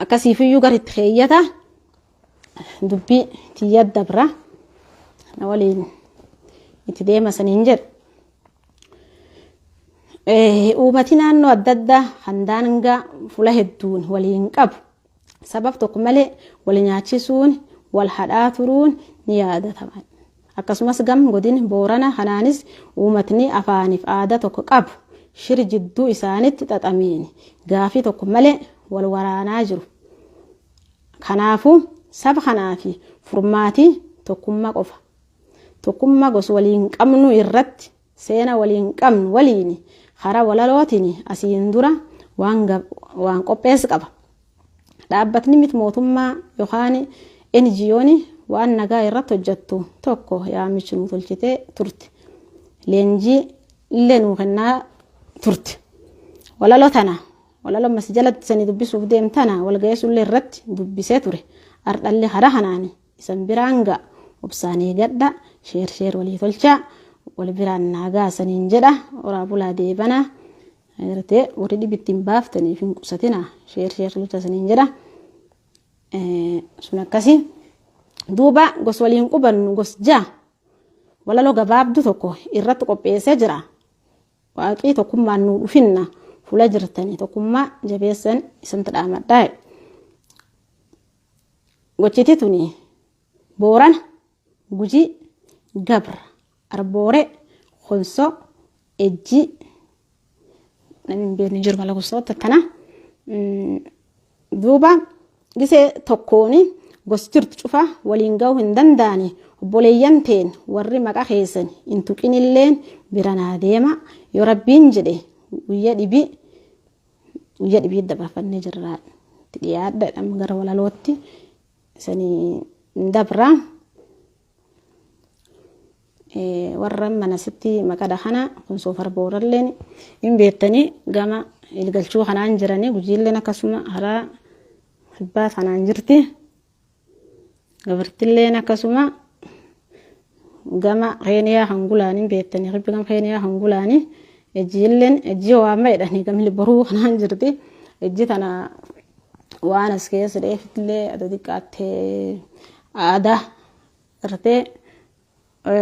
Akkasiifiyyuu gara itti keeyyata dubbii tiyya dabra na waliin itti deema saniin jedha. Uummati naannoo adda addaa kan daangaa fula hedduun waliin qabu sabab tokko malee wal nyaachisuun wal hadhaa turuun ni yaadatama. Akkasumas gam godin Boorana kanaanis uummatni afaaniif aadaa tokko qabu shir jidduu isaanitti xaxameen gaafii tokko malee wal waraanaa jiru. Kanaafuu saba kanaa fi furmaatii tokkummaa qofa. Tokkummaa gosa waliin qabnu irratti seena waliin qabnu waliin karaa walalootiin asiin dura waan qopheessu qaba. Dhaabbatni miti mootummaa yookaan NGO'n waan nagaa irratti hojjettu tokko yaamichi nu tolchitee turte. Leenjii illee nuu kennaa turte. Walaloo tana walaloo ammas jalatti sanii dubbisuuf deemtana walga'eessullee irratti dubbisee ture. Ardhallee karaa kanaan isan biraan ga'a. Obsaan eegadha. Share share walii tolchaa. Wal biraan naa saniin jedha. Oraa bulaa deebanaa. Agartee warri dhibi ittiin baaftaniif hin qusatina. Share share tolchaa saniin jedha. Sun akkasii. Duuba gos waliin qubannu gos ja'a. Walaloo gabaabduu tokko irratti qopheessee jira. Waaqii tokkummaan nuu dhufinna fuula jirtanii tokkummaa jabeessan isanti dhaamadhaa. Gochiti tuni Boorana, Gujii, Gabra, Arboore, Konsoo, Ejjii namni hin beekne jiru mala gosoota tana. Duuba gisee tokkoon gos jirtu cufa waliin ga'uu hin danda'ani. Obboleeyyan teen warri maqa keessan hin tuqinilleen bira naa deema. Yoo rabbiin jedhe guyya dhibii guyya dhibii dabarfannee jirra. Itti dhiyaadha gara walalootti sanii dabra. Warra mana sitti maqadha kana kun soofar booralleen hin beektanii gama ilgalchuu kanaan jiranii gujiilleen akkasuma karaa kibbaa kanaan jirti. Gabartilleen akkasuma gama Keeniyaa kan gulaanii hin beektanii kibbi gama Keeniyaa kan gulaanii ejjiilleen ejjii waama jedhanii gamni boruu kanaan jirti. Ejji tana waan as keessa dheefillee adda xiqqaattee aadaa gartee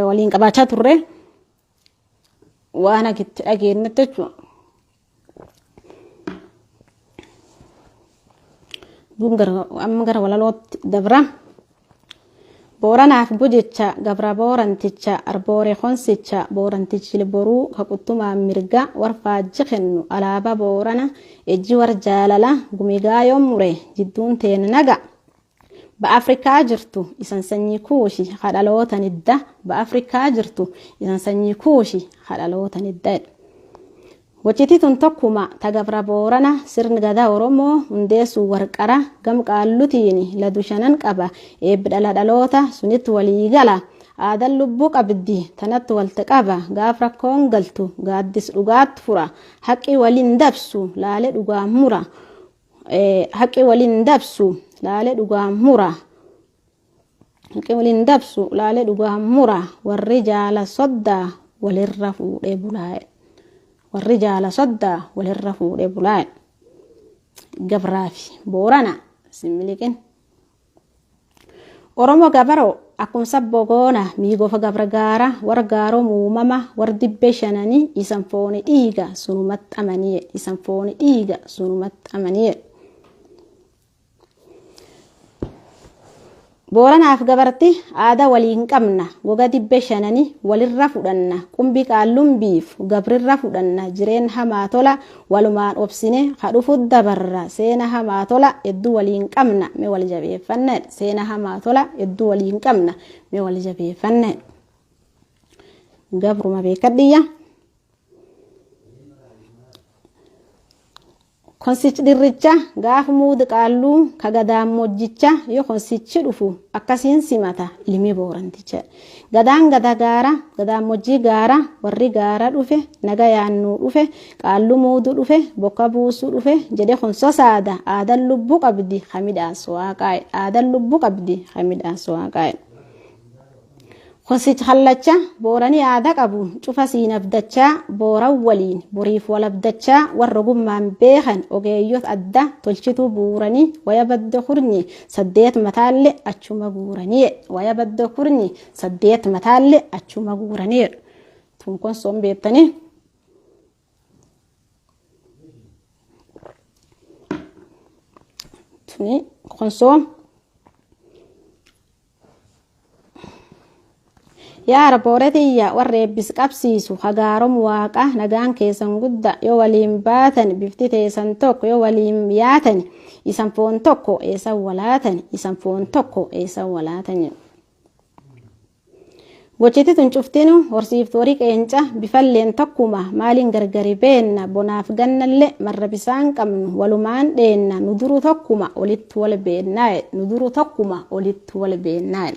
waliin qabaachaa turre waan akitti dhageenyetti jechuudha. Duub gara amma gara walalootti dabra. Booranaaf gujicha gabra booranticha arboore konsicha boorantichi boruu ka quttumaan mirga warfaajji kennu alaabaa boorana ejji war jaalala gumigaayoon mure jidduun teen naga. Ba Afrikaa jirtu isan sanyii kuushi kadhalootan idda ba Afrikaa jirtu isan sanyii kuushi kadhalootan idda. Gochiti tun tokkuma ta gabra boorana sirni gadaa Oromoo hundeessuu warqara gam qaallutiin ladu shanan qaba eebbi dhala dhaloota sunitti walii gala. Aadaan lubbuu qabdi tanatti walta qaba gaaf rakkoon galtu gaaddis dhugaatti fura haqi waliin dabsu laale dhugaan mura. Haqi waliin dabsu laale dhugaan mura. Haqi waliin dabsu laale dhugaan mura warri jaala soddaa walirra fuudhee bulaa'e. Warri jaala soddaa walirra fuudhee bulaa'e. Gabraa fi Boorana simmiliqin. Oromoo gabaroo akkuma sabbo goona miigofa gabra gaara warra gaaroo muumama warra dibbee shananii isan fooni dhiiga sunumatti amaniye isan fooni dhiiga sunumatti amaniye. Booranaaf gabarti aadaa waliin qabna goga dibbee shananii walirra fudhanna qumbii qaalluun biifu gabrirra fudhanna jireen hamaa tola walumaan obsine ka dhufu dabarra seena hamaa tola hedduu waliin qabna mee wal jabeeffanna seena hamaa tola hedduu waliin qabna mee wal jabeeffanna. Gabruma beekadhiyya. Konsichi dhirricha gaafa muuda qaalluu ka gadaammoojjicha yoo konsichi dhufu akkasiin simata ilmi booranticha. Gadaan gada gaara gadaammoojjii gaara warri gaara dhufe naga yaannuu dhufe qaalluu muudu dhufe bokka buusuu dhufe jedhe konso saada aadaan lubbuu qabdi kamidhaas waaqaa'e aadaan lubbuu qabdi kamidhaas waaqaa'e. Konsich kallacha booranii aadaa qabu cufa siin abdachaa booran waliin boriif wal abdachaa warra ogummaan beekan ogeeyyota adda tolchituu buuranii waya badda kurnyi saddeet mataalle achuma guuranii waya badda kurnyi saddeet mataalle achuma guuranii tun konsoon beektanii. Tuni konsoon. Yaa Rabooretiyya warra eebbis qabsiisu hagaarom waaqa nagaan keessan gudda yoo waliin baatan bifti teessan tokko yoo waliin yaatan isan foon tokko eessan walaatan isan foon tokko eessan walaatan. Gochiti tun cuftinu horsiiftu horii qeenca bifalleen tokkuma maaliin gargari beenna bonaaf gannallee marra bisaan qabnu walumaan dheenna nu duru tokkuma olitti wal beennaa nu duru tokkuma olitti wal beennaa.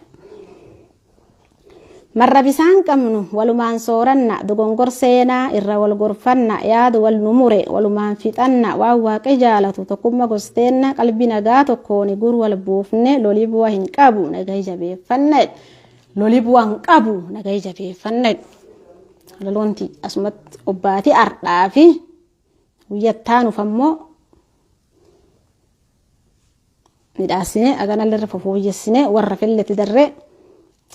Marra bisaan qabnu walumaan sooranna dogongor seenaa irra wal gorfanna yaada wal nu mure walumaan fixanna waan waaqi jaalatu tokkumma gosteenna qalbii nagaa tokkoon gur wal buufne lolii bu'aa hin qabu nagaa jabeeffanna lolii bu'aa hin qabu nagaa jabeeffanna. Loloonti asumatti obbaatii ardhaa fi guyyattaanuuf ammoo midhaasine aganallee irra fofooyyessine warra felletti darree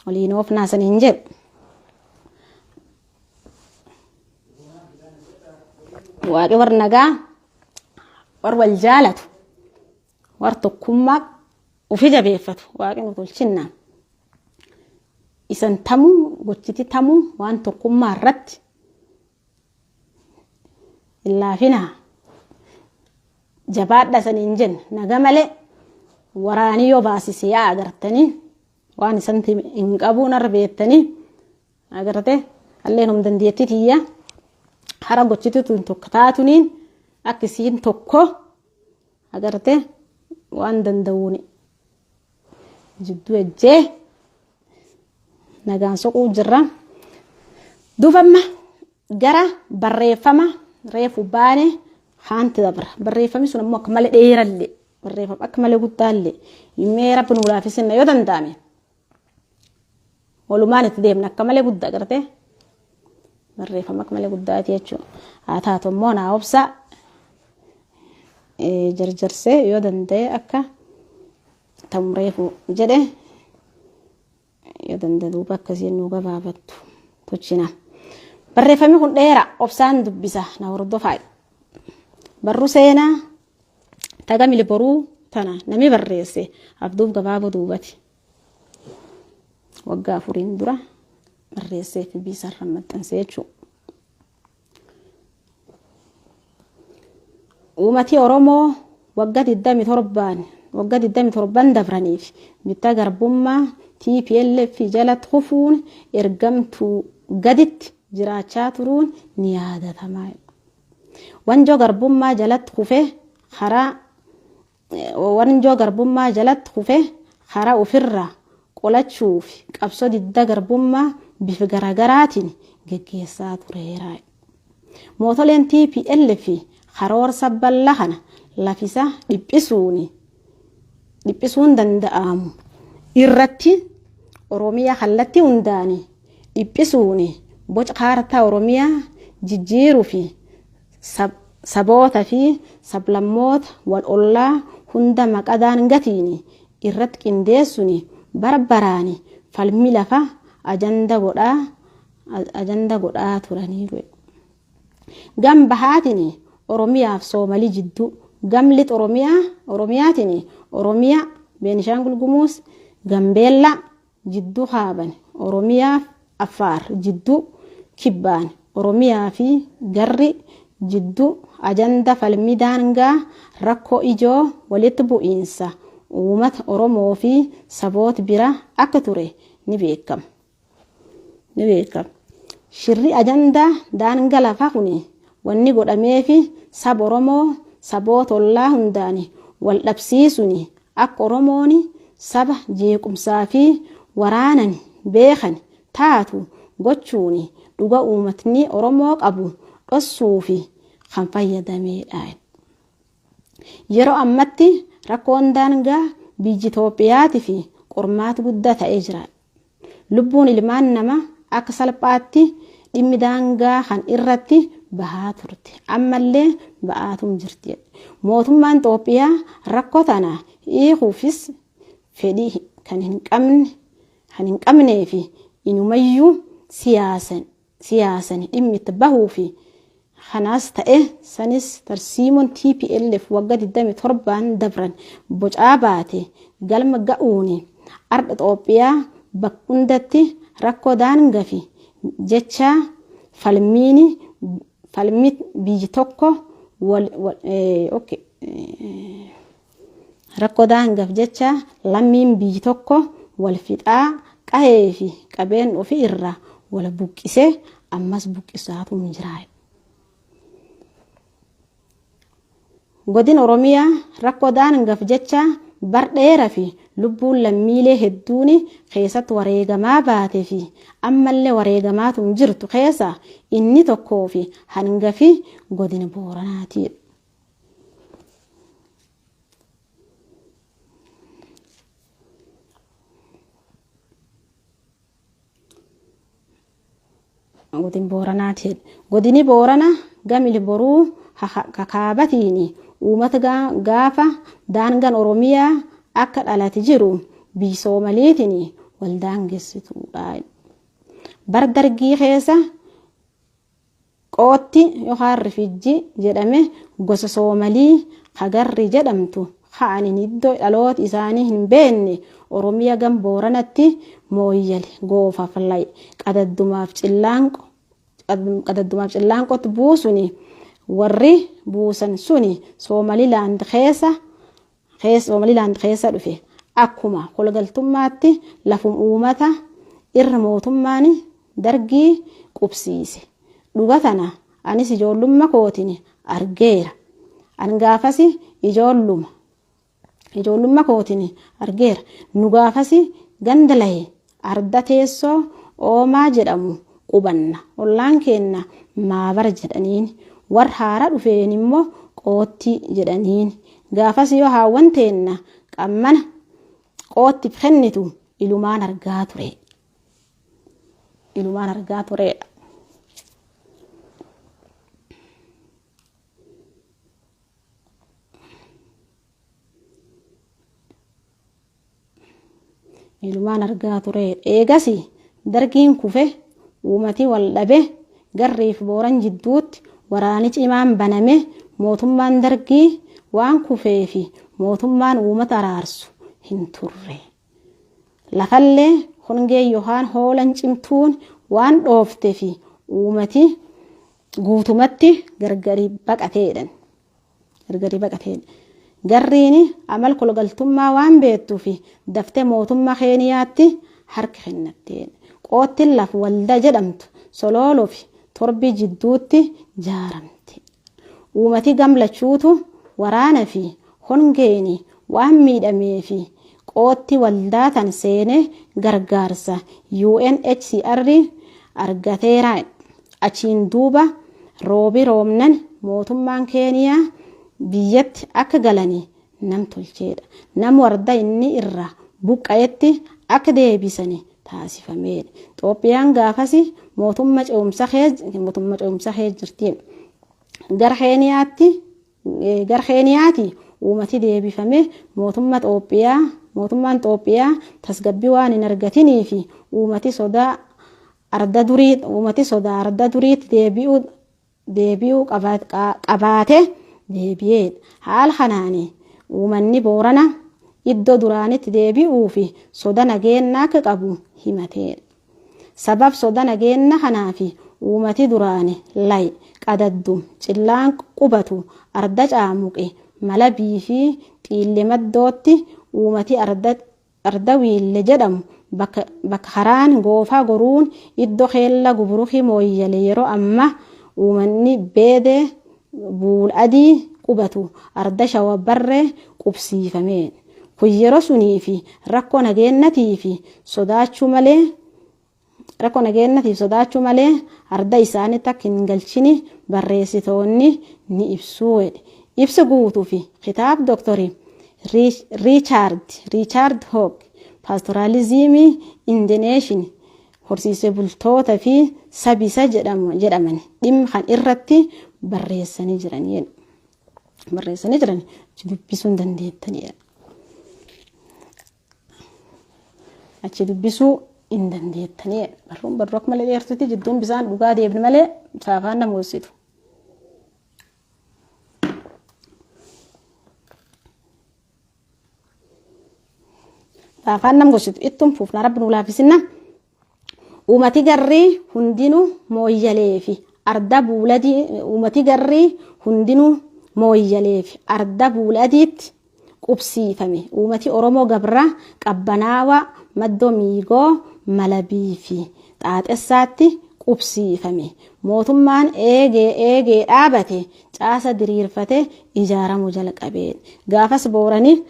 waliin oofnaa saniin jedhu. Waaqi warra nagaa warra wal jaalatu warra tokkummaa ufi jabeeffatu waaqi nu tolchinnaa. Isan tamuu gochiti tamuu waan tokkummaa irratti hin laafinaa. Jabaadha saniin jenna naga malee waraanii yoo baasise yaa agartanii waan isanti hin qabuun arra beektanii agarte alleen hum dandeettii tiyya hara gochitu tun tokko taatuniin akka isiin tokko agarte waan danda'uun jidduu ejjee nagaan soquu jirra. Duuba amma gara barreeffama reefu baane haanti dabra. Barreeffamni sun ammoo akka malee dheerallee barreeffama akka malee guddaallee mee rabbi nuu laafisinna yoo danda'ame walumaan itti deemna akka malee guddaa gartee barreeffama akka malee guddaati jechuudha. Haa taatu ammoo naa obsa jarjarsee yoo danda'e akka ta'u reefu jedhe yoo danda'e duuba akkasiin nuu gabaabattu tolchina. Barreeffamni kun dheera obsaan dubbisa na hordofaa. Barru seenaa tagamili boruu tana nami barreesse abduuf gabaaboo duubati. Waggaa afuriin dura barreessee fi biisarra maxxanse jechuudha. Uummati Oromoo waggaa 27 waggaa 27 dabraniif bittaa garbummaa TPLF jalatti kufuun ergamtuu gaditti jiraachaa turuun ni yaadatama. Wanjoo garbummaa jalatti kufe karaa wanjoo garbummaa jalatti kufe karaa ofirraa qolachuuf qabsoo didda garbummaa bifa garaagaraatiin geggeessaa tureera. Mootoleen TPLF karoorsa bal'aa kana lafisa dhiphisuun danda'amu irratti Oromiyaa kallattii hundaan dhiphisuun boca kaartaa Oromiyaa jijjiiruu fi saboota fi sablammoota wal ollaa hunda maqaa daangaatiin irratti qindeessuun barbaraan falmii lafa ajanda godhaa turaniiru. Gam bahaatiin Oromiyaa fi Soomalii jidduu gam lixa Oromiyaatiin Oromiyaa Beenishaangul Gumuuz Gambeellaa jidduu haaban Oromiyaa fi Affaar jidduu kibbaan Oromiyaa fi Garri jidduu ajanda falmii daangaa rakkoo ijoo walitti bu'iinsa uummata Oromoo fi saboota bira akka ture ni beekama. Ni beekama. Shirri ajandaa daangaa lafaa kun wanni godhameefi saba Oromoo saboota ollaa hundaan wal dhabsiisuun akka Oromoon saba jeequmsaa fi waraanan beekan taatu gochuun dhuga uummatni Oromoo qabu dhossuu fi kan fayyadamedha. Yeroo ammatti rakkoon daangaa biyya Itoophiyaatii fi qormaata guddaa ta'ee jira. Lubbuun ilmaan namaa akka salphaatti dhimmi daangaa kan irratti bahaa turte. Ammallee ba'aatum jirti. Mootummaan Itoophiyaa rakkoo tana hiikuufis fedhii kan hin qabne kan hin qabnee fi inumayyuu siyaasan dhimmi itti bahuu fi kanaas ta'e sanis tarsiimoon TPLF waggaa 27 dabran bocaa baate galma ga'uuni ardha Itoophiyaa bakka hundatti rakkoo daangaa fi jecha falmiini falmi biyyi tokko wal okay rakkoo daangaaf jecha lammiin biyyi tokko wal fixaa qahee fi qabeen ofii irraa wal buqqisee ammas buqqisaatu jira. Godin Oromiyaa rakkoo daangaaf jecha bar dheeraa fi lubbuun lammiilee hedduun keessatti wareegamaa baatee fi ammallee wareegamaatu jirtu keessa inni tokkoo fi hangafi godina Booranaati. Godin Booranaati. Godini Boorana gamili boruu kakaabatiin uummata gaafa daangaan Oromiyaa akka dhalate jiru biyya Soomaliitiin wal daangessituudha. Bar dargii keessa qootti yookaan rifijji jedhame gosa Soomalii hagarri jedhamtu ka'aniin iddoo dhaloota isaanii hin beekne Oromiyaa gam Booranatti mooyyale goofaaf layi qadaddumaaf cillaanqotti buusuni warri buusan suni Soomalilaand keessa Soomalilaand keessa dhufe akkuma kolgaltummaatti lafum uummata irra mootummaan dargii qubsiise. Dhuga tana anis ijoollummaa kootiin argeera. An gaafas ijoolluma. Ijoollummaa kootiin argeera. Nu gaafas ganda lahe arda teessoo oomaa jedhamu qubanna. Ollaan keenna maabara jedhaniin. Warra haara dhufeen immoo qoottii jedhaniin. Gaafas yoo haawwan teenna qammana qoottiif kennitu ilumaan argaa ture. Ilumaan argaa turedha. Ilumaan argaa ture. Eegas dargiin kufe uummati wal dhabe garriif booran jidduutti waraani cimaan baname mootummaan dargii waan kufee fi mootummaan uummata araarsu hin turre. Lafallee hongee yookaan hoolan cimtuun waan dhooftee fi uummati guutumatti gargari baqateedhan. Gargari baqateedha. Garriin amal kolgaltummaa waan beektuu fi daftee mootummaa Keeniyaatti harka kennatteedha. Qoottiin laf waldaa jedhamtu solooloo fi torbii jidduutti jaaramte. Uummati gamlachuutu waraana fi hongeen waan miidhamee fi qootti waldaa tan seenee gargaarsa UNHCR argateera. Achiin duuba roobi roobnan mootummaan Keeniyaa biyyatti akka galanii nam tolcheedha. Nam warda inni irraa buqqa'etti akka deebisanii taasifameedha. Itoophiyaan gaafas mootummaa ce'umsa keessa jirti. Gara Keeniyaatti uummati deebifame mootummaa Itoophiyaa mootummaan Itoophiyaa tasgabbii waan hin argatinii fi uummati sodaa arda durii uummati sodaa arda duriitti deebi'uu qabaate deebi'eedha. Haala kanaan uummanni Boorana iddoo duraanitti deebi'uu fi soda nageenyaa akka qabu himateedha. Sabab soda nageenya kanaaf uummati duraani layi qadaddum cillaan qubatu arda caamuqe malabii fi xiille maddootti uummati arda wiille jedhamu bakka karaan goofaa goruun iddoo keella guburukii mooyyale yeroo amma uummanni beedee buul adii qubatu arda shawa barree qubsiifameen. Kun yeroo sunii fi rakkoo nageenyatii fi sodaachuu malee rakkoo nageenyatiif sodaachuu malee arda isaanitti akka hin galchini barreessitoonni ni ibsuu jedhe. Ibsa guutuu fi kitaaba Dooktarii Riichaard Hoog Pastoralism in the Nation horsiisee bultoota fi sabisa jedhaman dhimma kan irratti barreessanii jiranii. Barreessanii jiran dubbisuu hin dandeettanidha. Achi dubbisuu hin dandeettanidha. Barruun barruu akka malee dheertutti jidduun bisaan dhugaa deebni malee saafaan nama hoositu. Saafaan nama hoositu ittuun fuufna rabbi nu laaffisinna. Uummati garrii hundinuu mooyyalee fi arda buuladii uummati garrii hundinuu mooyyalee fi arda buuladiitti qubsiifame. Uummati Oromoo Gabraa qabbanaawaa maddoo miigoo malabii fi xaaxessaatti qubsiifame. Mootummaan eegee eegee dhaabate caasa diriirfate ijaaramuu jalqabe. Gaafas booranii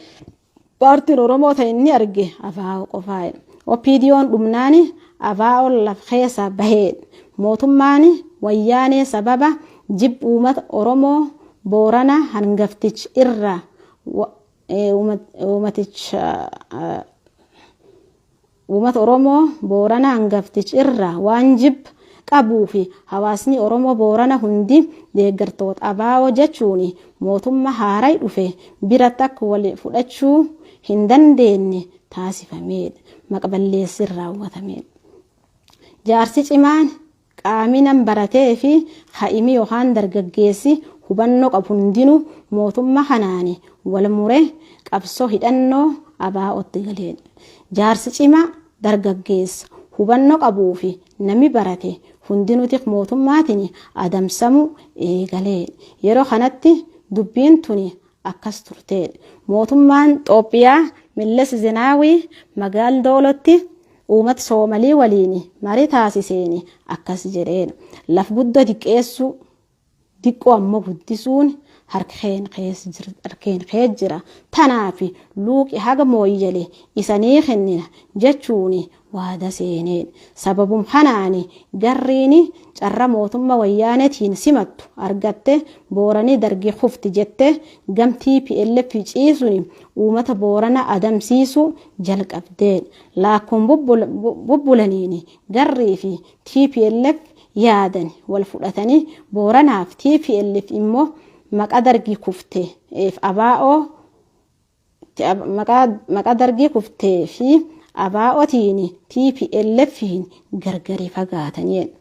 paartiin Oromoo ta'e inni arge ABO qofaa. OPDO'n dhumnaani ABO'n laf keessa bahee mootummaan wayyaanee sababa jib uummata Oromoo Boorana hangaftich irraa uummaticha uummata Oromoo Boorana hangaftich irraa waan jib qabuu fi hawaasni Oromoo Boorana hundi deeggartoota ABO jechuun mootummaa haaraa dhufe biratti akka wal fudhachuu hin dandeenye taasifamedha. Maqballeessin raawwatamedha. Jaarsi cimaan qaaminan baratee fi ha'imi yookaan dargaggeessi hubannoo qabu hundinuu mootummaa kanaan wal mure qabsoo hidhannoo ABO'tti galeedha. Jaarsi cimaa dargaggeessa hubannoo qabuu fi namni barate hundinuutiif mootummaatiin adamsamuu eegaleedha. Yeroo kanatti dubbiin tuni akkas turteedha. Mootummaan Xoophiyaa Milles Zeenaawii magaal Doolotti uummata Soomalii waliin marii taasiseen akkas jedheen. Laf guddoo diqqeessuu diqqoo ammoo guddisuun harkeen keessa jira. Tanaaf luuqi haga mooyyale isanii kennina jechuun waada seeneen. Sababum kanaan garriin carra mootummaa wayyaanetiin simattu argatte booranii dargii kufti jette gamtii TPLF ciisuun uummata boorana adamsiisuu jalqabdeen. Laakkuun bubbulaniin garrii fi TPLF yaadan wal fudhatanii booranaaf TPLF immoo maqa dargii kufteef ABO maqa dargii kuftee fi ABOtiin TPLFin gargari fagaatanii.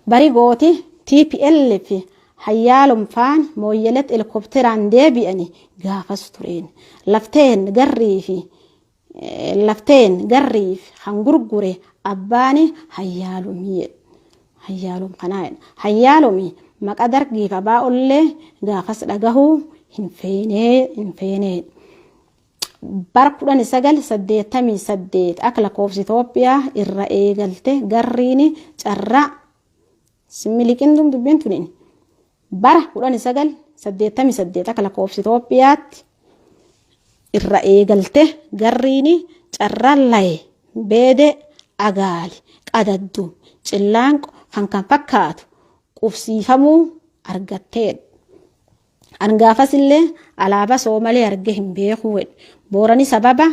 Bari gooti TPLF hayyaalumfaan mooyyelet helikopteraan deebi'ani gaafas tureen. Lafteen garrii fi lafteen garriif kan gurgure abbaan hayyaalumii hayyaalum kanaa hayyaalumi maqa dargiif ABOllee gaafas dhagahuu hin feenee hin feenee. Bara 1988 akka lakkoofsa Itoophiyaa irra eegalte garriin carraa simmiliqin dubbiin tuniin bara 1988 akka lakkoofsa Itoophiyaatti irra eegalte garriin carraa laye beede agaali qadaddu cillaanqo kan kan fakkaatu qubsiifamuu argatteedha. An gaafas illee alaabaa Soomalee argee hin beeku. Boorani sababa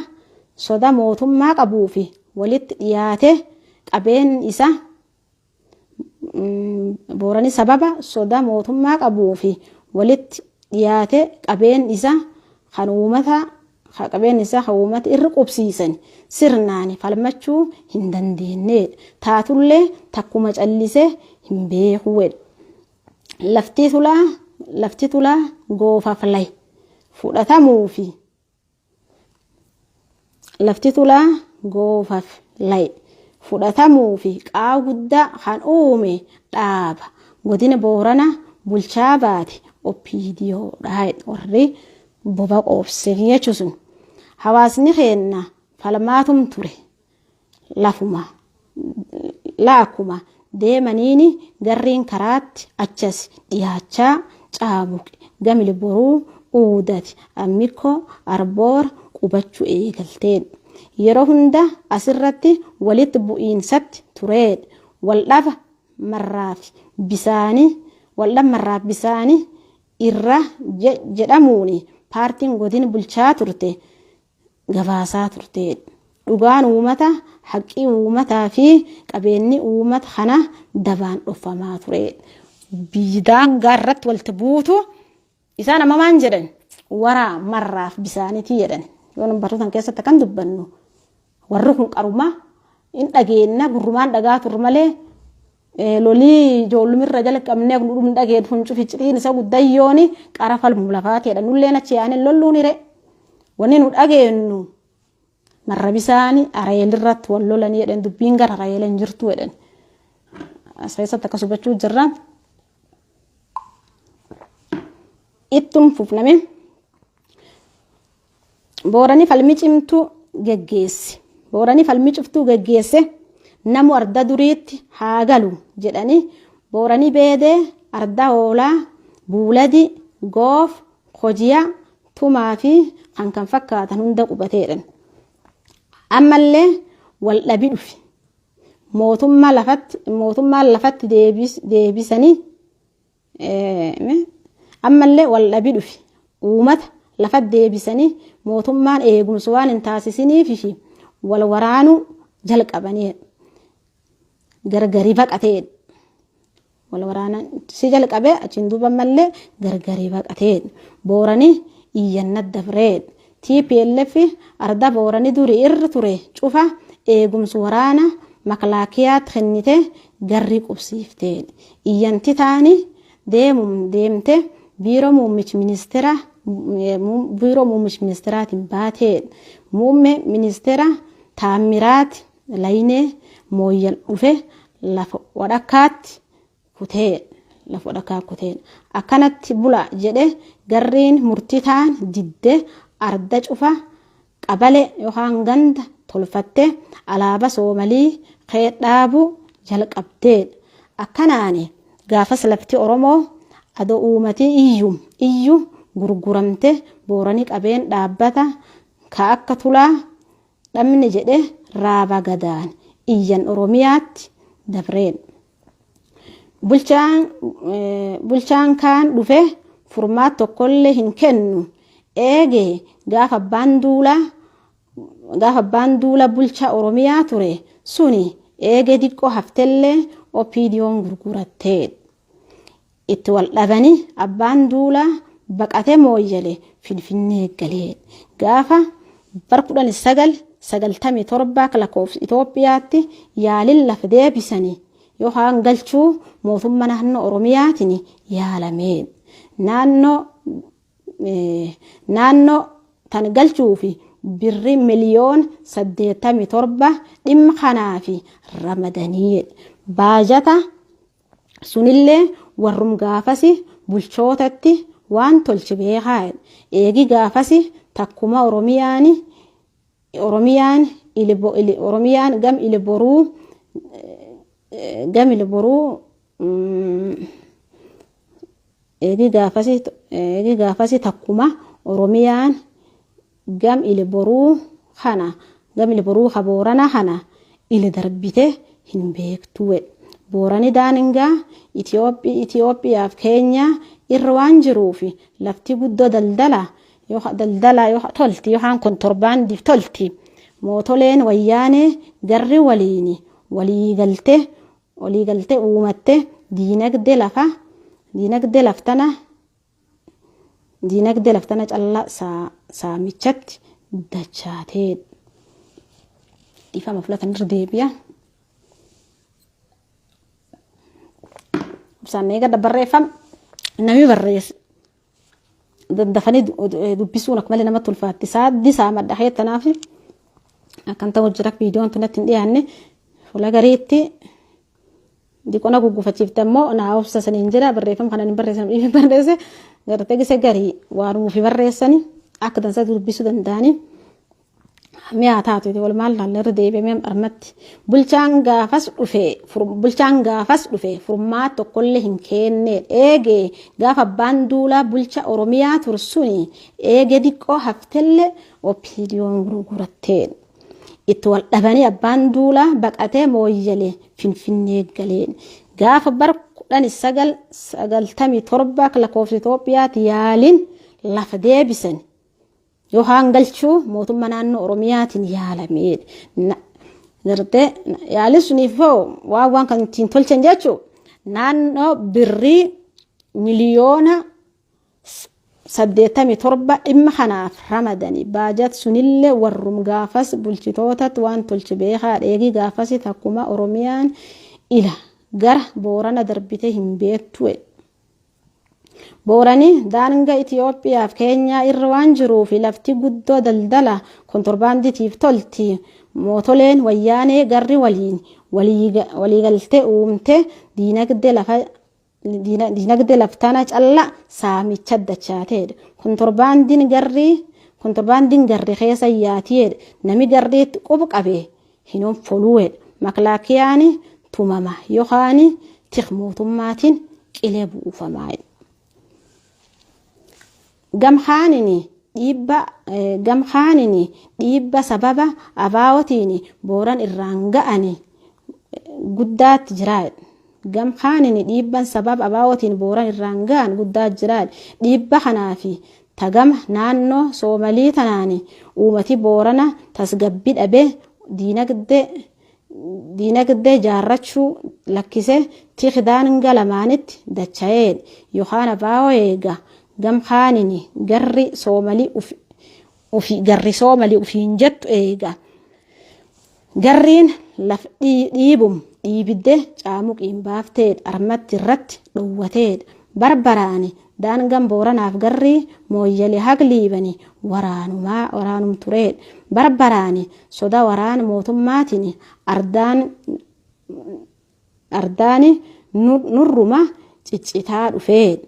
soda mootummaa qabuu fi walitti dhiyaate qabeen isa boorani sababa soda mootummaa qabuu fi walitti dhiyaate qabeen isa kan uummata qabeen isaa kan uummata irra qubsiisan sirnaan falmachuu hin dandeenyedha. Taatullee takkuma callisee hin beeku. Lafti tulaa goofaaf layi fudhatamuu fi lafti tulaa goofaaf layi fudhatamuu fi qaa guddaa kan uume dhaaba godina Boorana bulchaa baate OPDOdha warri boba qoobse jechuun sun. Hawaasni keenya falmaatum ture lafuma laakuma deemaniin garriin karaatti achas dhiyaachaa caabuqe gamili boruu uudati ammikoo arboora qubachuu eegalteen. Yeroo hunda asirratti walitti bu'iinsatti tureedha. Waldhaba marraaf bisaanii waldhaba marraaf bisaanii irra jedhamuun paartiin godina bulchaa turte gabaasaa turteedha. Dhugaan uummata, haqqii uummataa fi qabeenyi uummata kana dabaan dhoffamaa ture. Biyyi daangaa irratti walitti buutu isaan amma maan jedhan waraa marraaf bisaanitii jedhan. Yoo nu barruu tan keessatti akkan dubbannu warri kun qaruma hin dhageenna gurrumaan dhagaa turre malee lolii ijoollumirra jalqabnee nu dhum dhageen kun cufi citiin isa guddayyooni qara falmu lafaati jedhan nulleen achi yaanee lolluun hire. Wanni nu dhageennu marra bisaani areelirratti wal lolanii jedhan dubbiin gara areela hin jirtu jedhan. As keessatti akkas hubachuu jirra. Ittum fufname. Boorani falmi cimtuu geggeesse. Boorani falmi cuftuu geggeesse namu arda duriitti haa galu jedhanii boorani beedee arda hoolaa buuladi goof hojiya tumaa fi kan kan fakkaatan hunda qubateedhan. Ammallee wal dhabi dhufe. Mootummaan lafatti deebisanii ammallee wal dhabi dhufe. Uummata lafatti deebisanii mootummaan eegumsa waan hin taasisiniif fi wal waraanuu jalqabanii gargari baqatee wal waraana si jalqabee achiin duuba ammallee gargari baqatee booranii iyyanna dabree TPLF arda booranii durii irra ture cufa eegumsa waraana makalaakiyaatti kennite garri qubsiiftee iyyanti taani deemum deemte biiroo muummichi ministeera biiroo muummichi ministeeraatiin baatee muummee ministeera Taammiraat Layinee Mooyyal dhufe lafa wadhakkaatti kutee lafa wadhakkaa kutee akkanatti bula jedhe garriin murtii ta'an didde arda cufa qabale yookaan ganda tolfatte alaaba soomalii kee dhaabu jalqabdee akkanaani gaafas lafti Oromoo adoo uumatii iyyu iyyu gurguramte boorani qabeen dhaabbata ka akka tulaa dhabne jedhe raaba gadaan iyyan Oromiyaatti dabreen. Bulchaan kaan dhufe furmaat tokkollee hin kennu eegee gaafa abbaan duula bulchaa Oromiyaa ture suni eegee diqqoo haftellee OPDO'n gurgurattee. Itti wal dhabanii abbaan duulaa baqatee mooyyale Finfinnee galee gaafa bar 1997 lakkoofsa Itoophiyaatti yaaliin lafa deebisanii yookaan galchuu mootummaa naannoo Oromiyaatiin yaalamee naannoo tan galchuu fi birri miliyoona 87 dhimma kanaaf ramadanii baajata sunillee warrum gaafasi bulchootatti waan tolche beekaa eegi gaafasi takkuma Oromiyaan gam iliboruu eegi gaafasi takkuma Oromiyaan gam iliboruu kana gam iliboruu ka Boorana kana ili darbite hin beektu. Boorani daangaa Itoophiyaaf Keenyaa irra waan jiruuf lafti guddoo daldala daldala tolti yookaan kontorbaandiif tolti. Mootoleen wayyaanee garri waliin waliigaltee uumatte diinagdee lafa diinagdee laftana callaa saamichatti dachaatee dhiifama filatan irra deebi'a. Ibsaan eegadha barreeffam namni barreesse daddafanii dubbisuun akka malee namatti ulfaatti. Saaddi saamadha heettanaaf akkan ta'u jira viidiyoon tunatti hin dhiyaanne fuula gariitti diqona guggufachiifte ammoo naa obsa saniin jira barreeffama kana hin barreessan dhiifee barreesse gartee gise garii waan nuufi barreessani akka dansaa dubbisuu danda'anii. Mi'a taatu wal maal laalle irra deebi'amee armatti bulchaan gaafas dhufe furmaata tokkollee hin kenne eegee gaafa abbaan duulaa bulcha Oromiyaa tursuni eegee diqqoo haftellee OPDO'n gurgurattee itti wal dhabanii abbaan duulaa baqatee mooyyalee Finfinnee galeen gaafa bara 1997 lakkoofsa Itoophiyaatti yaaliin lafa deebisan. Yookaan galchuu mootummaa naannoo Oromiyaatiin yaalamee gartee yaalii suniif hoo waan waan kan ittiin tolchan jechuun naannoo birrii miliyoona 87 dhimma kanaaf ramadani. Baajat sunillee warrum gaafas bulchitootatti waan tolche beekaa dheegii gaafasi takkuma Oromiyaan ila gara Boorana darbite hin beektu. Boorani daangaa Itiyoophiyaaf Keenyaa irra waan jiruuf lafti guddoo daldala kontorbaanditiif tolti. Mootoleen wayyaanee garri waliin waliigaltee uumte diinagdee lafa diinagdee laftana calla saamicha dachaateedha. Kontorbaandiin garri keessa yaatiyeedha. Nami garriitti quba qabee hin foluweedha. Makilaakiyaan tumama yookaan tik mootummaatiin qilee buufamaa. Gamkaanini dhiibba sababa abaa'otiin Booran irraan ga'ani guddaatti jira. Gamkaanini dhiibban sababa abaa'otiin Booran irraan ga'an guddaa jira. Dhiibba kanaafi tagama naannoo Soomalii tanaani uummati Boorana tasgabbii dhabee diinagdee jaarrachuu lakkisee tik daangaa lamaanitti dacha'eedha. Yookaan abaa'oo eega gamkaanini garri Soomalii ufiin jettu eega. Garriin laf dhiibum dhiibidde caamuqiin baafteedha. Armatti irratti dhowwateedha. Barbaraani daangaan Booranaaf garrii Mooyyalee hagliibani waraanumaa waraanum tureedha. Barbaraani soda waraana mootummaatiin ardaani nurruma ciccitaa dhufeedha.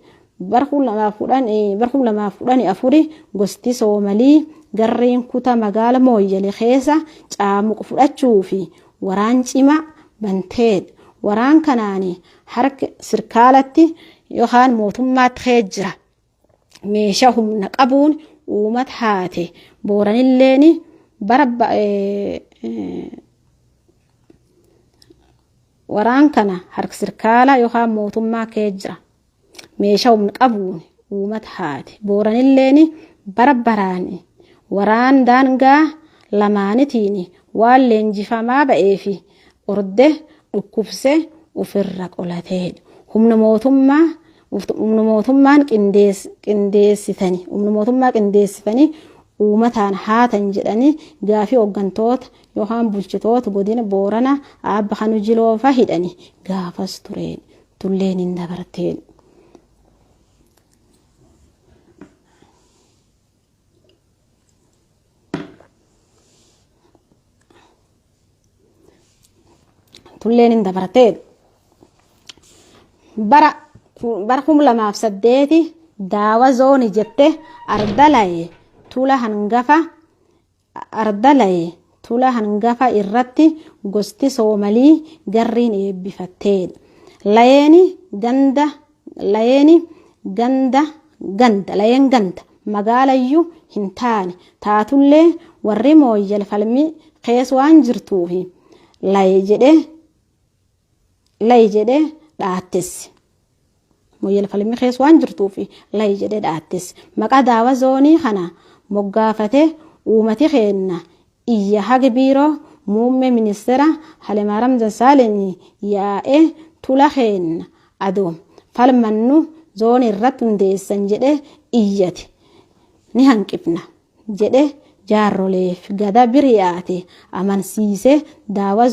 Bara 2014 gosti Soomalii garreen kutaa magaala Mooyyalee keessa caamuqa fudhachuu fi waraan cimaa banteedha. Waraan kanaan harka sirkaalatti yookaan mootummaatti kee jira. Meeshaa humna qabuun uummata haate. Booranilleen bara waraan kana harka sirkaalaa yookaan mootummaa kee jira. Meeshaa humna qabuun uummata haate. Booranilleen bara baraan waraan daangaa lamaanitiin waan leenjifamaa ba'ee fi orde dhukkubse ofirra qolateedha. Humna mootummaa qindeessitanii uummataan haatan jedhanii gaafii hooggantoota yookaan bulchitoota godina Boorana Aabba Kanu Jiloofa hidhani gaafas tureen tulleen hin dabarteen. Tulleen hin dabarteen. Bara 2008 daawa zooni jette ardalaye tula hangafa irratti gosti Soomalii garriin eebbifatteedha. Layeeni ganda layeen ganda magaalayyuu hin taane taatullee warri Mooyyal falmii keessa waan jirtuufi layi jedhee dhaattesse. Mooyyal falmii keessa waan jirtuufi layi jedhee dhaattesse. Maqaa daawa zoonii kana moggaafatee uummati keenna iyya haga biiroo muummee ministeera Hayilemaariyaam Dassaaleny yaa'ee tula keenna adoo falmannu zoonii irratti hundeessan jedhee iyyate ni hanqifna jedhee jaarroleef gada biriyaate amansiisee daawa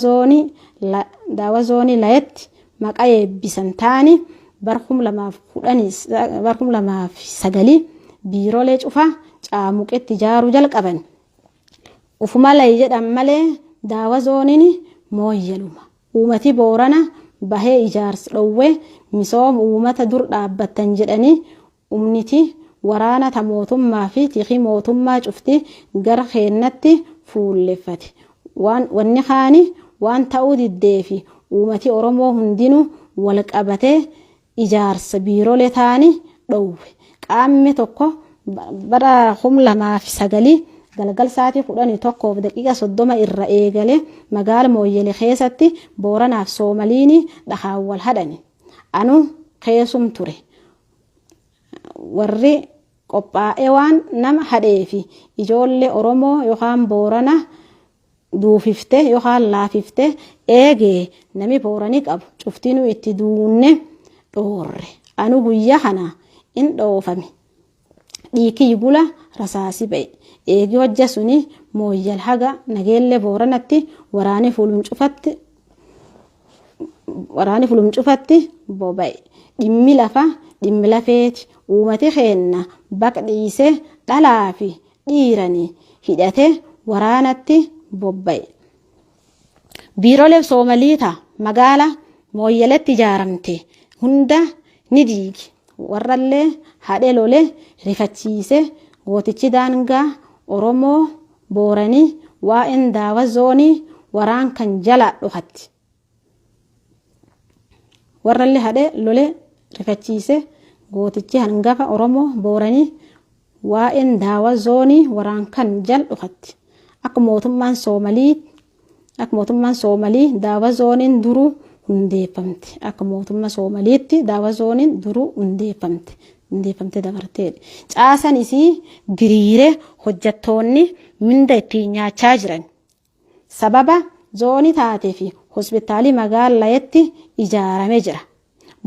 zoonii layetti maqaa eebbisan taani bara 2009 biiroolee cufaa caamuqetti ijaaruu jalqaban. Ufuma layi jedhan malee daawa zooniin Mooyyaluma. Uummati Boorana bahee ijaarsa dhowwee misooma uummata dur dhaabbattan jedhanii humniti waraana ta mootummaa fi tikii mootummaa cufti gara keennatti fuulleffate. Wanni kaani waan ta'uu diddeefi uummati Oromoo hundinuu wal qabatee ijaarsa biiroolee taani dhowwe. Qaamni tokko bara 2009 galgal sa'aatii 11:30 irra eegale magaala Mooyyele keessatti Booranaaf Soomaliin dhakaan wal hadhani. Anu keessum ture. Warri qophaa'ee waan nama hadheefi ijoollee Oromoo yookaan Boorana duufifte yookaan laafifte eegee nami Booranii qabu cuftinuu itti duunne dhoorre. Anu guyyaa kana in dhoofame. Dhiikii gula rasaasi ba'e. Eegi hojja suni Mooyyal haga Nageellee Booranatti waraani fulum cufatti boba'e. Dhimmi lafa dhimmi lafeeti. Uumati keenna baq dhiise dhalaa fi dhiirani hidhate waraanatti bobba'e. Biirolee Soomaliita magaala Mooyyaletti ijaaramte hunda ni diigi. Warrallee hadhe lole rifachiise. Gootichi daangaa Oromoo Booranii waa'een daawa zoonii waraan kan jala dhokatti. Warrallee hadhe lole rifachiise. Gootichi hangafa Oromoo Booranii waa'een daawa zoonii waraan kan jala dhokatti. Akka mootummaan Soomalii daawa zooniin duruu hundeeffamte. Akka mootummaa Soomaliitti daawa zooniin duruu hundeeffamte dabarteedha. Caasan isii diriiree hojjettoonni minda ittiin nyaachaa jiran. Sababa zoonii taatee fi hospitaalii magaalaatti ijaaramee jira.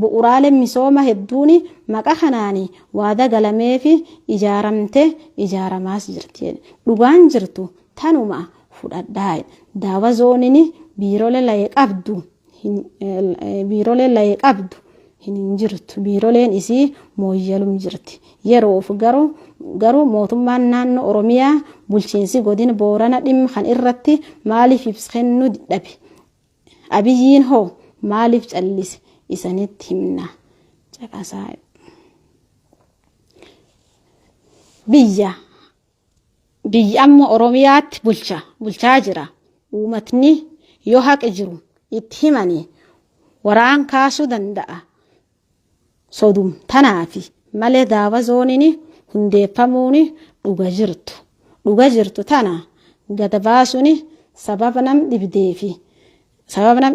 Bu'uuraaleen misooma hedduun maqaa kanaan waada galamee fi ijaaramte ijaaramaas jirti. Dhugaan jirtu tanuma fudhadhaa. Daawa zooniin biirolee layee qabdu hin jirtu. Biiroleen isii Mooyyalum jirti. Yeroof garuu mootummaan naannoo Oromiyaa, bulchiinsi godina Boorana dhimma kan irratti maaliif ibsa kennuu dhabe? Abiyyiin hoo maaliif callise? Isanitti himna. Caqasaa. Biyya amma Oromiyaatti bulchaa jira. Uummatni yoo haqi jiru itti himanii waraan kaasuu danda'a. Sodum tanaafi malee daawa zooniin hundeeffamuun dhuga jirtu. Dhuga jirtu tana gad baasuun sababa nam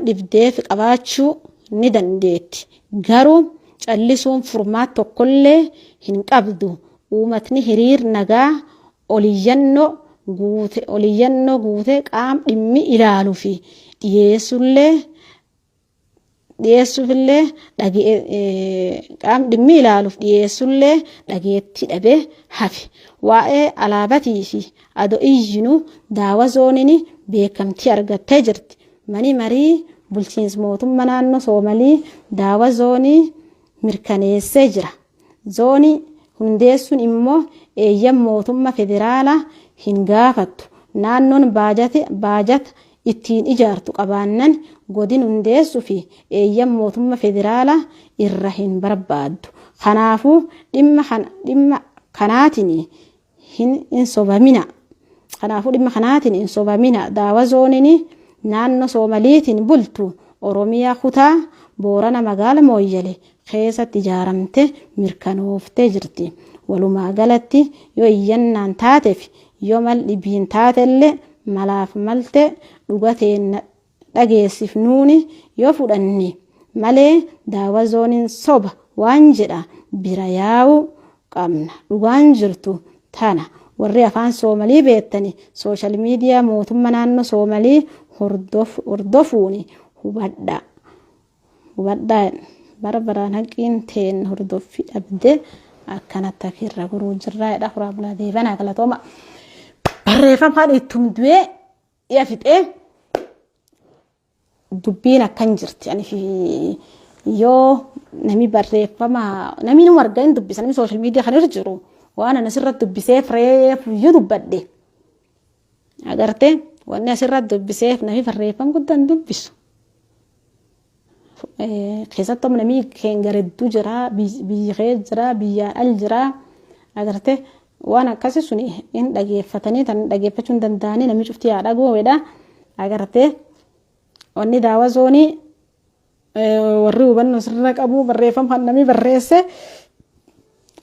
dhibdeef qabaachuu ni dandeetti. Garuu callisuun furmaata tokkollee hin qabdu. Uummatni hiriir nagaa oliyyannoo guute qaam dhimmi ilaaluu fi dhiyeessuufillee qaam dhimmi ilaaluuf dhiyeessullee dhageettii dhabee hafe. Waa'ee alaabatii fi ado iyyinuu daawa zooniin beekamtii argattee jirti. Mani marii bulchiinsa mootummaa naannoo Soomalii daawa zoonii mirkaneessee jira. Zoonii hundeessuun immoo eeyyam mootummaa federaalaa hin gaafattu. Naannoon baajata ittiin ijaartu qabaannan godin hundeessuu fi eeyyam mootummaa federaalaa irra hin barbaaddu. Kanaafuu dhimma kanaatiin hin sobamina. Kanaafuu dhimma kanaatiin hin sobamina. Daawa zooniin naannoo Soomaliitiin bultu Oromiyaa kutaa Boorana magaala Mooyyale keessatti ijaaramte mirkanooftee jirti. Walumaa galatti yoo iyyannaan taateef yoo mal dhibiin taatellee malaaf malte dhugateen dhageessifnuuni yoo fudhanne malee daawa zooniin soba waan jedha bira yaa'uu qabna. Dhugaan jirtu tana. Warri afaan Soomalii beektani social media mootummaa naannoo Soomalii hordofuun hubadha. Hubadhaa, bara baraan haqqiin teen hordoffii dhabde akkanatti akirra guruu jirraa jedha. Furaa bulaa deebanaa, galatooma. Barreeffamaan ittum du'ee dhiya fixee dubbiin akkan jirti. Ani fi yoo nami barreeffama nami nu arga hin dubbisa, nami social media kan irra jiru waan ani asirratti dubbiseef reefu iyyuu dubbadhe. Agartee, wanni asirratti dubbiseef nami barreeffama guddaan dubbisu. Keessattuu namni keenya hedduu jira, biyyi kee jira, biyyaan al jira. Agartee, waan akkasii sun hin dhageeffatanii tan dhageeffachuu hin danda'anii namni cufti yaa dhagoo. Agartee, wanni daawa zoonii warri hubannoo sirna qabu barreeffama kan namni barreesse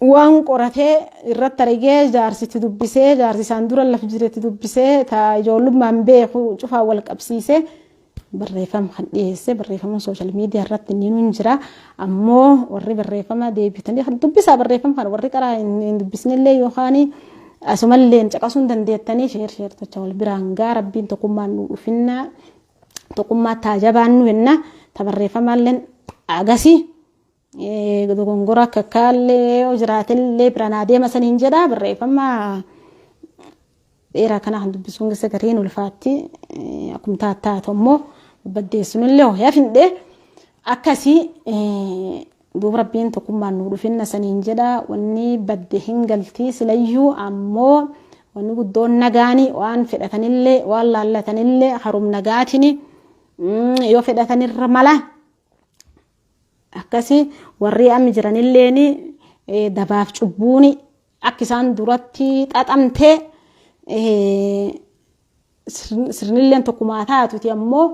waan qoratee irratti argee, jaarsitti dubbisee, jaarsi isaan dura lafa jiretti dubbisee, ta ijoollummaan beeku cufaan wal qabsiisee. Barreeffama kan dhiyeesse barreeffama social media irratti inni hin jira. Ammoo warri barreeffama deebitanii kan dubbisaa, barreeffama kana warri qaraa hin dubbisnellee yookaan asumallee caqasuu hin dandeettanii, share share tocha wal biraan gaa. Rabbiin tokkummaan nu dhufinnaa, tokkummaa taajabaan nu henna. Ta barreeffamaalleen agasii dogongora akka kaallee yoo jiraatellee biraan adeema saniin jedha. Barreeffama dheeraa kana kan dubbisuun keessa gariin ulfaatti, akkuma taataatu ammoo baddeessunillee hoyaa findhee akkasii. Duuba Rabbiin tokkummaan nu dhufinna saniin jedha. Wanni badde hin galtii silayyuu, ammoo wanni guddoon nagaani. Waan fedhatanillee, waan laallatanillee harum nagaatini yoo fedhatanirra mala. Akkasii warri amma jiranilleen dabaaf cubbuuni akka isaan duratti xaxamtee sirnilleen tokkumaa taatuti, ammoo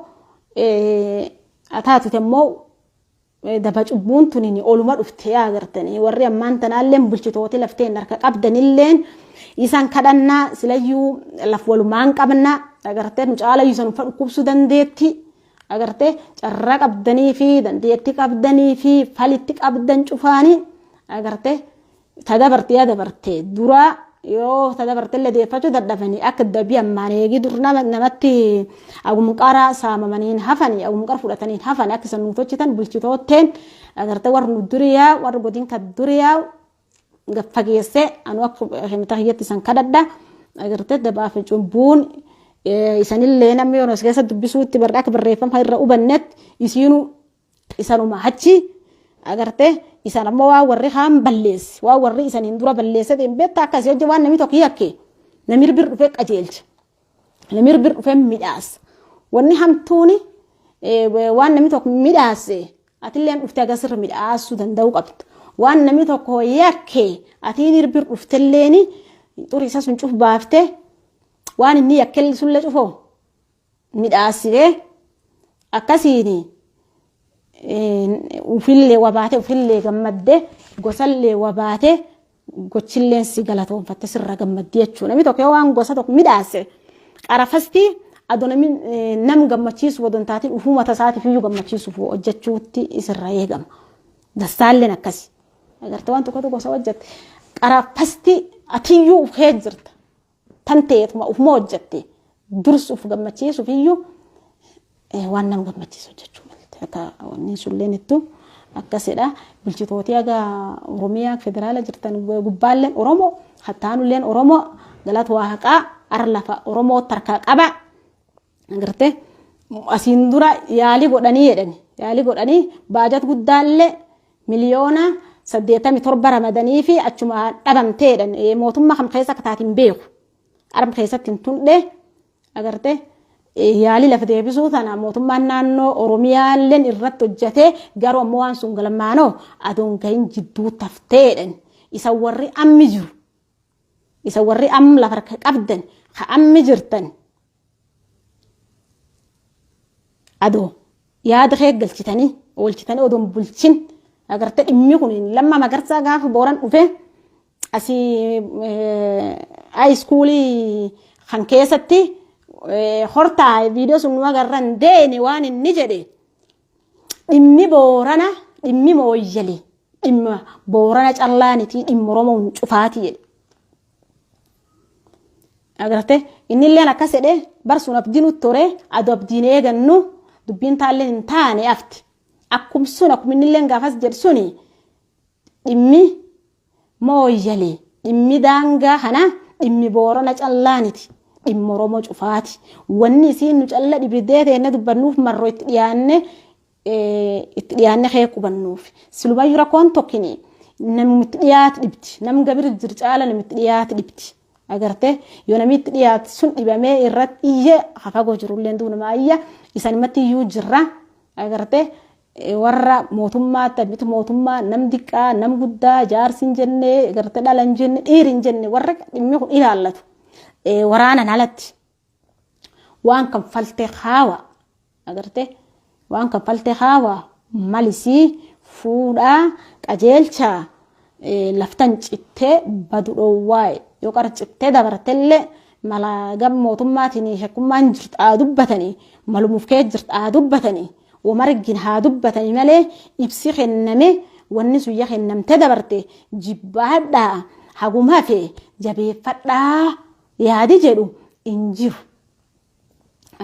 daba cubbuun tunin oluma dhufte yaa agartanii. Warri ammaan tanaalleen bulchitooti lafteen harka qabdanilleen isaan kadhannaa. Silayyuu laf walumaan qabna, agartee, nu caalayyuu isan ufa dhukkubsuu dandeetti. Agartee, carraa qabdanii fi dandeetti qabdanii fi falitti qabdan cufaanii, agartee, ta dabarte yaa dabarte duraa yoo ta dabartellee deeffachuu dadhabanii, akka dabii ammaan eegii dur namatti agumqara saamamaniin hafanii, agumqara fudhataniin hafanii, akka isan nuuf hojjetan bulchitootteen, agartee, warra nu duriyaa, warra godin ka duriyaa fageessee anu akka himta hiyyatti isan kadhadha. Agartee, dabaaf cubbuun isanillee namni yoo as keessa dubbisuutti barra akka barreeffama irra hubannetti isiinuu isanuma achi, agartee, isan ammoo waan warri kaan balleesse, waan warri isaniin dura balleesse hin beekta. Akkasii hojii waan namni tokko yakke namni bir dhufee qajeelcha, namni bir dhufee midhaasa. Wanni hamtuuni waan namni tokko midhaase atilleen dhuftee agasirra midhaasuu danda'uu qabda. Waan namni tokko yakke atiin bir dhuftelleeni xurii isa sun cuf baaftee, waan inni yakke sunillee cufoo midhaasitee, akkasiin ufillee wabaatee, ufillee gammaddee, gosallee wabaatee, gochilleen si galatoonfatte, sirra gammaddee jechuudha. Namni tokko yoo waan gosa tokko midhaase qarafasti adoo namni nam gammachiisu odoo hin taatin ufuu mata isaatiif iyyuu gammachiisuuf hojjechuutti isirra eegama. Dassaalleen akkasi. Agartee, waan tokkotu gosa hojjette qarafasti atiyyuu uf kee jirta. Tan ta'eetuma ufuma hojjette dursi uf gammachiisuuf iyyuu waan nama gammachiisu hojjechuu malte. Akka wanni sulleen ittu akkasidha. Bulchitooti aga Oromiyaa federaala jirtan, gubbaalleen Oromoo, hattaanulleen Oromoo, galata Waaqaa arra lafa Oromoo tarkaa qaba. Agartee, asiin dura yaalii godhanii jedhani, yaalii godhanii baajat guddaallee 87 miliyoona ramadanii fi achuma dhabamtee jedhan. Mootummaa kam keessa akka taatiin beeku, arma keessatti hin tundhe. Agartee, yaalii lafa deebisuu tana mootummaan naannoo Oromiyaalleen irratti hojjetee, garuu ammoo waan sun galmaanoo adoon gahin jidduu taftee jedhan. Isa warri ammi jiru, isa warri am lafa harka qabdan ka ammi jirtan, adoo yaada kee galchitanii oolchitanii odoon bulchin, agartee, dhimmi kun Lamma Magarsaa gaafa Booran dhufe asii high schoolii kan keessatti hortaa viidiyoo sun nu agarran deene, waan inni jedhe, dhimmi Boorana, dhimmi Mooyyalee dhimma Boorana callaanitii, dhimma Oromoon cufaati jedhe. Agartee, innilleen akkas jedhe. Barsuun abdiin ture, adoo abdiin eegannu dubbiin taalleen hin taane hafti. Akkum sun, akkuma innilleen gaafas jedhu suni, dhimmi Mooyyalee, dhimmi daangaa kana dhimmi Boorana callaaniti. Dhimma Oromoo cufaati. Wanni isiin nu calla dhibidee teenne dubbannuuf marroo itti dhiyaanne kee qubannuuf. Silumayyuu rakkoon tokkini namni itti dhiyaate dhibdi. Nam gabir jiru caala namni itti dhiyaate dhibdi. Agartee, yoo namni itti dhiyaate sun dhibamee irratti iyyee, hafagoo jirullee duuna iyya isanumatti iyyuu jirra. Agartee, warra mootummaa miti, mootummaa nam diqqaa nam guddaa, jaarsi hin jenne, agartee, dhala hin jenne, dhiiri hin jenne, warra dhimmi kun ilaallatu waraanan alatti waan kan faltee haawa, agartee, waan kan faltee haawa malisii fuudhaa qajeelchaa laftan cittee badu dhoowwaaye. Yoo qara cittee dabartellee Mala gam mootummaatiin shakkummaan jirtu haa dubbatanii malumuuf kee jirtu haa dubbatanii wamargin haa dubbatanii malee ibsi kenname wanni sun ya kennamte dabarte jibbaadhaa haguma hafe jabeeffadhaa yaadi jedhu hin jiru.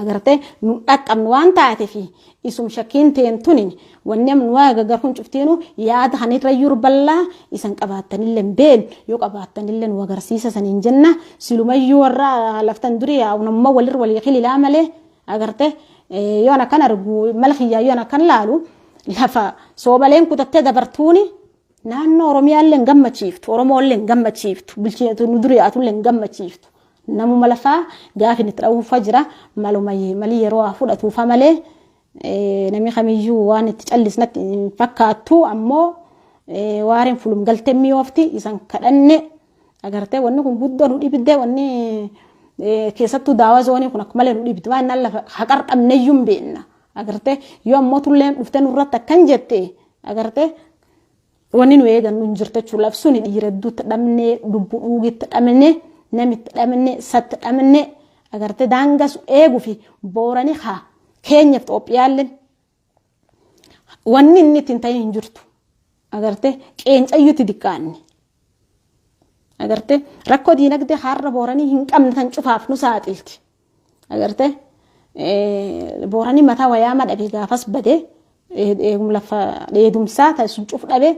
Agartee nu dhaqqabnu waan taateef isum shakkiin teentunin wanni amnu waa gagar kun cuftiinu yaada kan irra iyyuu bal'aa isan qabaattanillee hin beenu yoo qabaattanillee nu agarsiisa saniin jenna silumayyuu warra laftan durii namummaa walirra walii kililaa malee agartee yoo an akkan argu mala kiyyaa yoo an akkan laalu lafa soobaleen kutattee dabartuuni naannoo Oromiyaallee hin gammachiiftu Oromooillee hin gammachiiftu bulchiinsa nu durii haatullee hin gammachiiftu. Namuma lafaa gaafi itti dha'uufa jira maluma malii yeroo haa fudhatuufa malee namni kamiyyuu waan itti callisnatti hin fakkaattu ammoo waareen fulum galtee mi'oofti isan kadhanne agartee wanni kun guddoo nu dhibde wanni keessattuu daawa zoonii kun akka malee nu dhibde waan naan lafa haqar dhabneyyuu hin beekna agartee yoo ammoo tulleen dhuftee nurratti akkan jette agartee Wanni nu eegannu hin jirtu jechuudha. Labsuun dhiira hedduutti dhabne, lubbu dhuugitti dhabne, namitti dhabne, satti dhabne agartee daangas eeguu fi boorani haa keenyaaf Itoophiyaalleen wanni inni ittiin ta'in hin jirtu. Agartee qeencayyuutti diqqaanne. Agartee rakkoo diinagdee har'a booranii hin qabne tan cufaaf nu saaxilti. Agartee booranii mataa wayaama dhabe gaafas badee eegum lafa dheedumsaa taasisu cuf dhabe.